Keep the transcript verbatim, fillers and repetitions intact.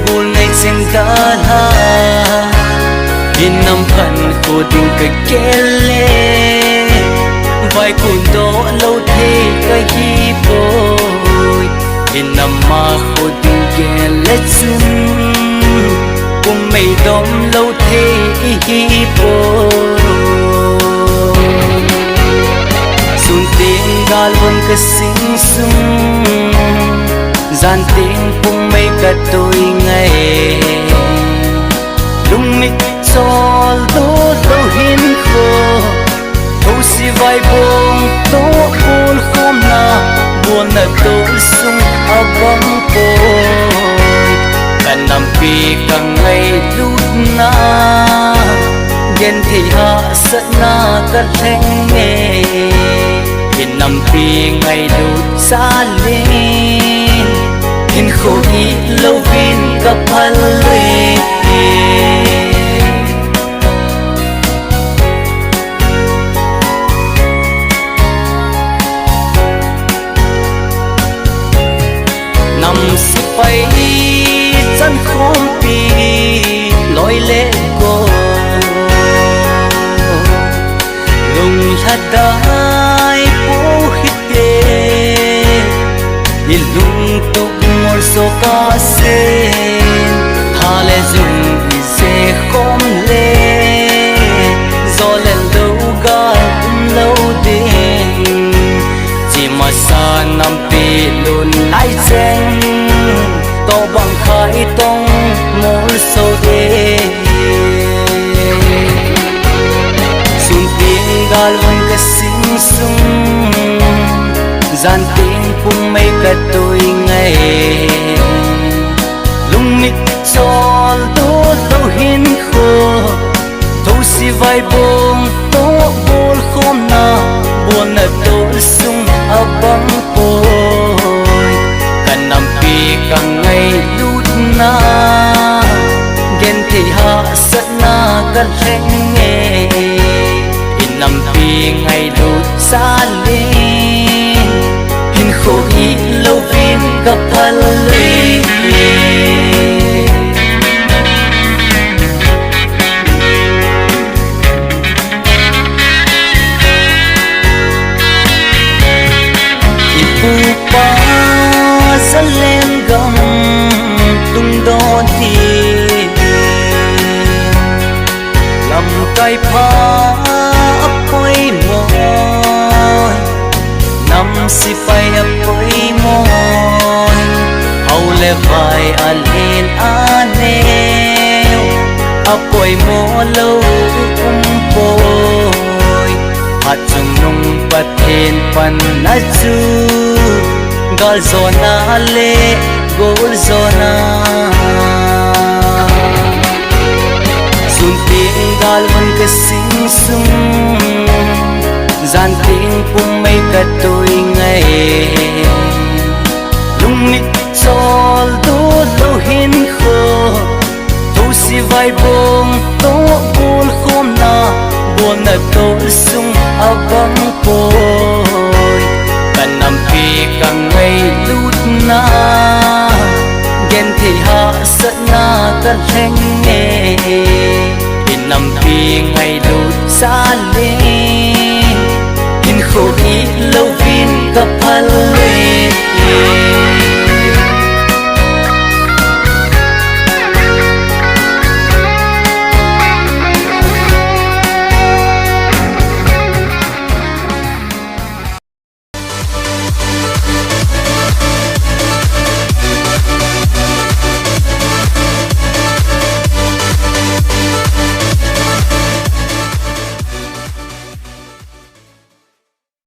Gul ngai cheng dalha, inam khankho ding kagel le, vaikun doh lou thei kahi poi. Inam a kho ding gel le chun, pum mei dom lou thei ihi poi. Sun teng gal von kasing sung, jan teng pum mei katoi ngai. Lungmit chol doh lou hinkho, thousi vaibong toh bolkhomna, bolna tolsung abang poi. Kanampi kangailutna, genthei hahsatna kalheng e. Inampi ngailut jal in, hinkho ilouvin kaphal e. Nam sepai chankhompi, loi le gol, lunglhadai pou hite. Ilungtup molso kasen, tha le jung ije khom le, jo le lou gal umlou ding. Chimasa nampi lhun lai cheng, tobang khaitong molso ding. Sun teng gal von kasing sung, jan teng pum mei katoi ngai. Lungmit chol doh lou hinkho, thousi vaibong toh bolkhomna, bolna tolsung abang poi. Kanampi kangailutna, genthei hahsatna kalheng e. Inampi ngailut jal in, hinkho ilouvin kaphal e. Ipu ipa Zalengam tungdon ti, lamkai pha apoimo, nam sepai apoimo, hao le vai alen aneo, apoimo lou umpoi. Phat chungnung Pathen panna chu, galjona le goljona. Sun teng gal von kasing sung, jan teng pum mei katoi ngai. Lungmit chol doh lou hinkho, thousi vaibong toh bolkhomna, bolna tolsung abang poi. Kanampi kangailutna, genthei hahsatna kalheng e. Inampi ngailut jal in, hinkho ilouvin kaphal e.